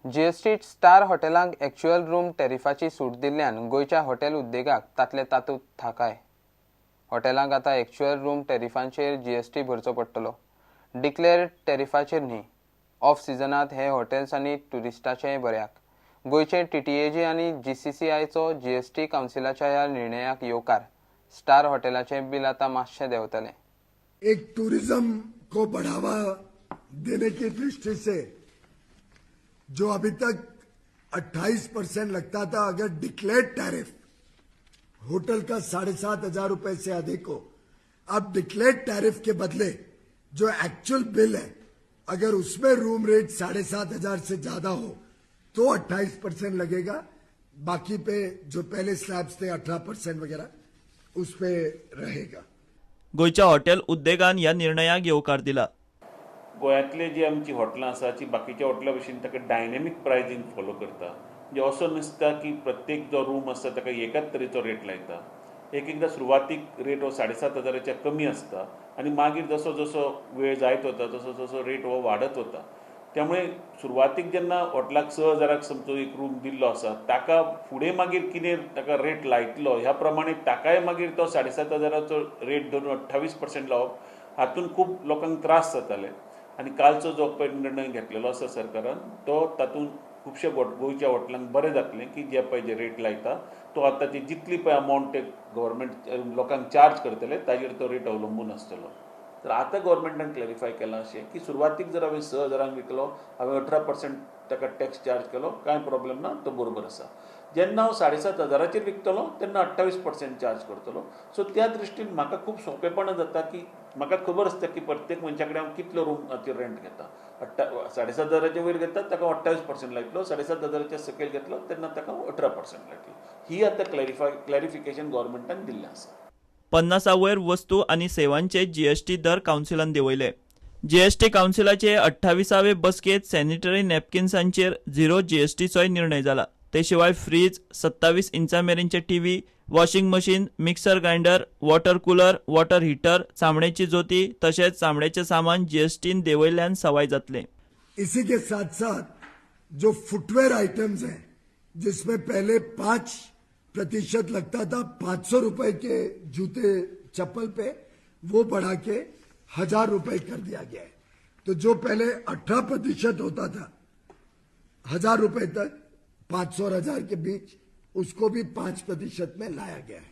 GST star हॉटेलांक actual room टॅरिफाची सूट दिल्ल्यान गोंयच्या hotel उद्देगाक तातले तातूंत थाकाय. हॉटेलांक आतां एक्च्युअल रूम टॅरिफांचेर जीएसटी भरचो पडटलो, डिक्लेअर्ड टॅरिफाचेर न्ही. ऑफ सिजनांत हे हॉटेल्स आनी ट्युरिस्टाचेंय बऱ्याक. गोंयचे टीटीएजी आनी जीसीसीआयचो जीएसटी कावन्सिलाच्या ह्या निर्णयाक येवकार. स्टार हॉटेलाचें बील आतां मात्शें देंवतलें. एक टूरिज्म को बढ़ावा देने की दृष्टि से जो अभी तक 28% लगता था, अगर डिक्लेयर्ड टैरिफ होटल का 7,500 रुपए से अधिक हो, अब डिक्लेयर्ड टैरिफ के बदले जो एक्चुअल बिल है, अगर उसमें रूम रेट 7,500 से ज्यादा हो तो 28% लगेगा. बाकी पे जो पहले स्लैब्स थे, 18% वगैरह, उस पे रहेगा. गोंयच्या हॉटेल उद्देगान ह्या निर्णयाक येवकार दिला. गोंयांतले जी आमची हॉटेलां आसा ती बाकीच्या हॉटेला भशेन ताका डायनेमीक प्रायजींग फॉलो करता. म्हणजे असो नासता की प्रत्येक जो रूम आसता ताका एकाच तरेचो रेट लायता. एक एकदां सुरवातीक रेट हो 7,500च्या कमी आसता आनी मागीर जसो जसो वेळ जायत वता, तसो तसो रेट हो वाडत वता. त्यामुळे सुरवातीक जेन्ना हॉटेलाक 6,000क समजो एक रूम दिल्लो आसा, ताका फुडें मागीर कितें ताका रेट लायतलो ह्या प्रमाणे ताकाय मागीर तो 7,500चो रेट धरून 28% लावप, हातून खूब लोकांक त्रास जाताले. आनी कालचो जो पळय निर्णय घेतलेलो आसा सरकारान, तो तातूंत खुबशे गोंयच्या हॉटेलांक बरें जातलें की जे पळय जे रेट लायता तो आतां ती जितली पळय अमावंट ते गव्हर्मेंट लोकांक चार्ज करतले, ताजेर तो रेट अवलंबून आसतलो. तर आतां गव्हर्मेंटान क्लॅरिफाय केलां अशें की सुरवातीक जर हांवें 6,000क विकलो, हांवें 18% ताका टॅक्स चार्ज केलो, कांय प्रॉब्लेम ना, तो बरोबर आसा. जेन्ना हांव 7,500चेर विकतलो तेन्ना 28% चार्ज करतलो. सो त्या दृश्टीन म्हाका खूब सोंपेपणां जाता की म्हाका खबर आसता की प्रत्येक मनशा कडेन हांव कितलो रुमाचेर रेंट घेता. 7,500च्या वयर घेता ताका 28% लायतलो, 7,500च्या सकयल घेतलो तेन्ना ताका 18% लायतलो. ही आतां क्लॅरिफिकेशन गव्हर्मेंटान दिल्लें आसा. 50 वयर वस्तू आनी सेवांचे जीएसटी दर कावन्सिलान देंवयले. जीएसटी कावन्सिलाचे 28वे बसकेंत सॅनिटरी नॅपकिन्सांचेर झिरो जीएसटीचोय निर्णय जाला. ते शिवाय फ्रीज, 27 इंचा मेरेनचे TV, washing machine, mixer grinder, water cooler, water heater, चामड्याची जोती तशेंच चामड्याचें सामान जीएसटीन देंवयल्ल्यान सवाय जातलें. इसी के साथ साथ जो फुटवेयर आइटम्स हैं, जिसमें पहले 5% लगता था 500 रुपए के जूते चप्पल पे, वो बढ़ा के 1,000 रुपए कर दिया गया है. तो जो पहले 18% होता था 1,000 रुपए तक, 500 और 1,000 के बीच, उसको भी 5% में लाया गया है.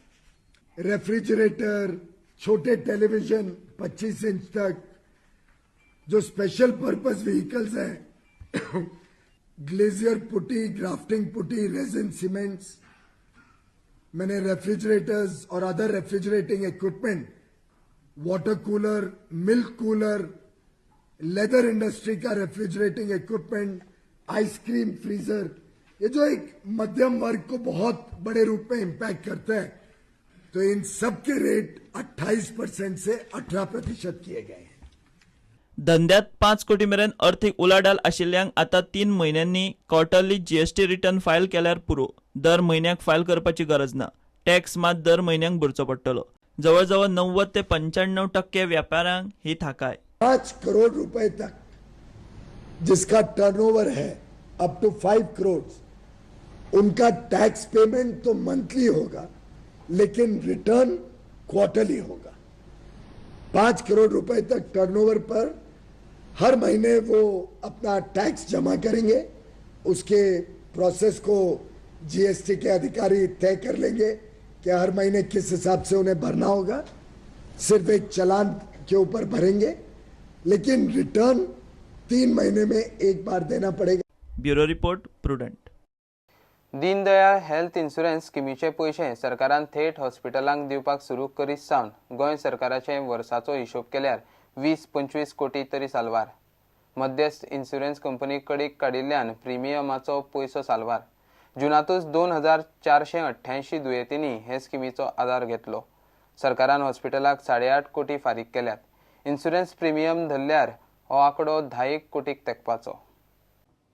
रेफ्रिजरेटर, छोटे टेलीविजन 25 इंच तक, जो स्पेशल पर्पस व्हीकल्स हैं, glazier putty, grafting putty, resin cements, मैंने रेफ्रिजरेटर्स और other refrigerating equipment, water cooler, milk cooler, leather industry का रेफ्रिजरेटिंग इक्विपमेंट, आइसक्रीम फ्रीजर, ये जो एक मध्यम वर्ग को बहुत बड़े रूप में इम्पैक्ट करते हैं, तो इन सब के रेट 28% से 18% किए गए हैं. धंद्यात 5 कोटी मेरेन अर्थीक उलाढाल आशिल्ल्यांक आतां 3 म्हयन्यांनी क्वॉर्टरली जीएसटी रिटर्न फायल केल्यार पुरो. दर म्हयन्याक फायल करपाची गरज ना. टॅक्स मात दर म्हयन्याक भरचो पडटलो. जवळजवळ 90 ते 95% व्यापाऱ्यांक ही थाकाय. 5 करोड़ रुपए तक जिसका टर्नओवर है, अप टू 5 करोड़, उनका टैक्स पेमेंट तो मंथली होगा लेकिन रिटर्न क्वार्टरली होगा. 5 करोड़ रुपए तक टर्नओवर पर हर महीने वो अपना टैक्स जमा करेंगे. उसके प्रोसेस को जीएसटी के अधिकारी तय कर लेंगे कि हर महीने किस हिसाब से उन्हें भरना होगा. सिर्फ एक चलान के ऊपर भरेंगे, लेकिन रिटर्न 3 महीने में एक बार देना पड़ेगा. Bureau report, prudent. Deendayal health insurance स्किमीचे पयशे सरकारान थेट हॉस्पिटलांक दिवपाक सुरू करीत सावन गोंय सरकाराचे वर्साचो हिशोब केल्यार 20-25 कोटी तरी साल्वार. मध्यस्थ इन्शुरन्स कंपनी कडेक काडिल्ल्यान प्रिमियमाचो पयसो साल्वार. जुनातूच 2488 दुयेंतींनी हे स्किमीचो आदार घेतलो. सरकारान हॉस्पिटलाक 8.5 कोटी फारीक केल्यात. इन्शुरन्स प्रिमियम धरल्यार हो आंकडो 10 एक कोटीक तेंकपाचो.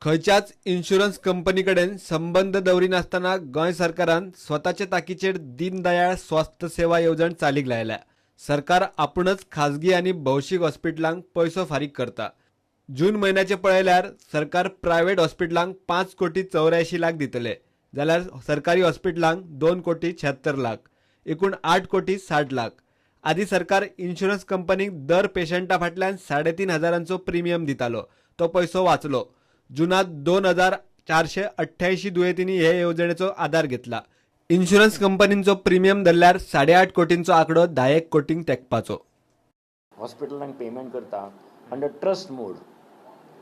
खंयच्याच इन्शुरन्स कंपनी कडेन संबंद दवरिनासतना गोंय सरकारान स्वताचे ताकीचेर दीनदयाळ स्वास्थ्य सेवा येवजण चालीक लायल्या. सरकार आपूणच खाजगी आनी भौशीक हॉस्पिटलांक पयसो फारीक करता. जून म्हयन्याचे पळयल्यार सरकार प्रायव्हेट हॉस्पिटलांक 5 कोटी 84 लाख दितले, जाल्यार सरकारी हॉस्पिटलांक 2 कोटी 76 लाख, एकूण 8 कोटी 60 लाख. आदी सरकार इन्शुरन्स कंपनीक दर पेशंटा फाटल्यान 3,500 प्रिमियम दितालो, तो पैसो वाचलो. जुनात 2,488 दुयेंतींनी हे येवजणेचो आदार घेतला. इन्शुरन्स कंपनींचो प्रिमियम धरल्यार 8.5 कोटींचो आंकडो 10 कोटींक तेंकपाचो. हॉस्पिटलांक पेमेंट करता अंडर ट्रस्ट मोड,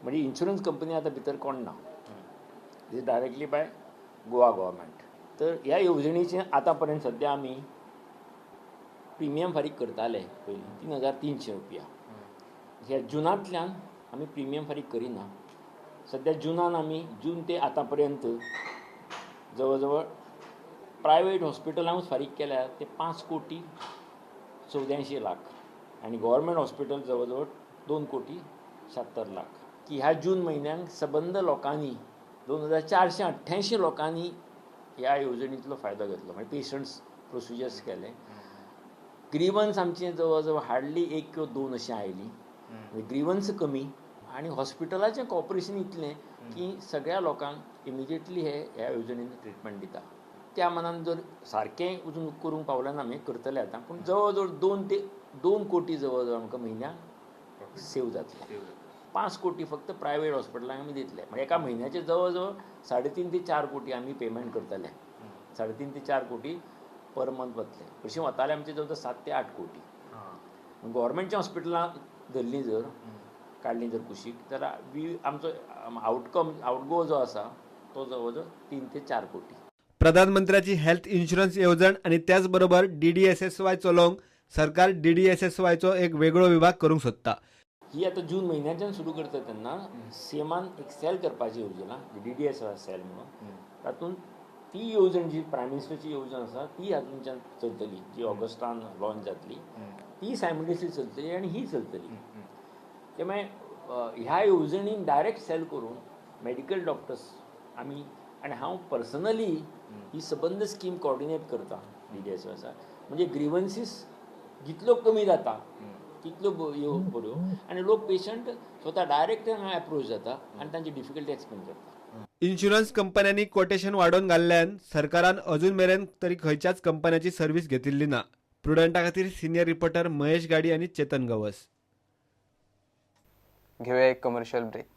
म्हणजे इन्शुरन्स कंपनी आतां भितर कोण ना, is directly by Goa government. तर ह्या येवजणेचें आतां पर्यंत सद्या आमी प्रिमियम फारीक करताले पयलीं 3,300 रुपया. ह्या जुनांतल्यान आमी प्रिमियम फारीक करिना. सद्या जुनान आमी जून ते आतां पर्यंत जवळ जवळ प्रायवेट हॉस्पिटलांकूच फारीक केल्यार ते 5 कोटी 84 लाख आनी गव्हर्मेंट हॉस्पिटल जवळ जवळ 2 कोटी 76 लाख. की ह्या जून म्हयन्याक सबंद लोकांनी 2,488 लोकांनी ह्या येवजणेंतलो फायदो घेतलो, म्हणजे पेशंट्स प्रोसिजर्स केले. ग्रीवन्स आमचे जवळ जवळ हार्डली 1 किंवा 2 अशीं आयलीं, म्हणजे ग्रीवन्स कमी आनी हॉस्पिटलाचें कॉपरेशन इतलें की सगळ्या लोकांक इमिजिएटली हे ह्या येवजणेन ट्रिटमेंट दिता. त्या मनान जर सारकें अजून करूंक पावलें ना, आमी करतले आतां, पूण जवळ जवळ 2 ते 2 कोटी जवळ जवळ आमकां म्हयन्याक सेव जातले. 5 कोटी फक्त प्रायवेट हॉस्पिटलांक आमी दितले, म्हणजे एका म्हयन्याचे जवळ जवळ 3.5 ते 4 कोटी आमी पेमेंट करतले. 3.5 ते 4 कोटी पर मंथ वतले. अशें वताले आमचे जवळ जवळ 7 ते 8 कोटी. गव्हर्मेंटच्या हॉस्पिटलां धरलीं जर काडलीं जर कुशीक जाल्यार आमचो आउटकम आउटगो जो आसा तो जवळ जवळ 3 ते 4 कोटी. प्रधानमंत्र्याची हेल्थ इन्शुरन्स येवजण आनी त्याच बरोबर DDSSY चलोवंक सरकार DDSSYचो एक वेगळो विभाग करूंक सोदता. ही आतां जून म्हयन्याच्यान सुरू करता तेन्ना सीएमान एक सेल करपाची येवजण DDSSY sell म्हणून, तातूंत ती येवजण जी प्रायम मिनिस्टरची येवजण आसा ती हातूंतल्यान चलतली, जी ऑगस्टान लॉन्च जातली ती सायमल्टेनियसली चलतली आनी ही चलतली. त्यामुळे ह्या येवजणीन डायरेक्ट सेल करून मेडिकल डॉक्टर्स आमी, आनी हांव पर्सनली ही सबंद स्कीम कॉर्डिनेट करता DDSSY, म्हणजे ग्रीवन्सीस जितल्यो कमी जाता तितल्यो बऱ्यो आनी लोक पेशंट स्वता डायरेक्ट हांगा एप्रोच जाता आनी तांची डिफिकल्टी एक्सप्लेन करता. इन्शुरन्स कंपन्यांनी कोटेशन वाडोवन घाल्ल्यान सरकारान अजून मेरेन तरी खंयच्याच कंपन्याची सर्वीस घेतिल्ली ना. प्रुडंटा खातीर सिनियर रिपोर्टर महेश गाडी आनी चेतन गवस. घेऊया एक कमर्शियल ब्रेक.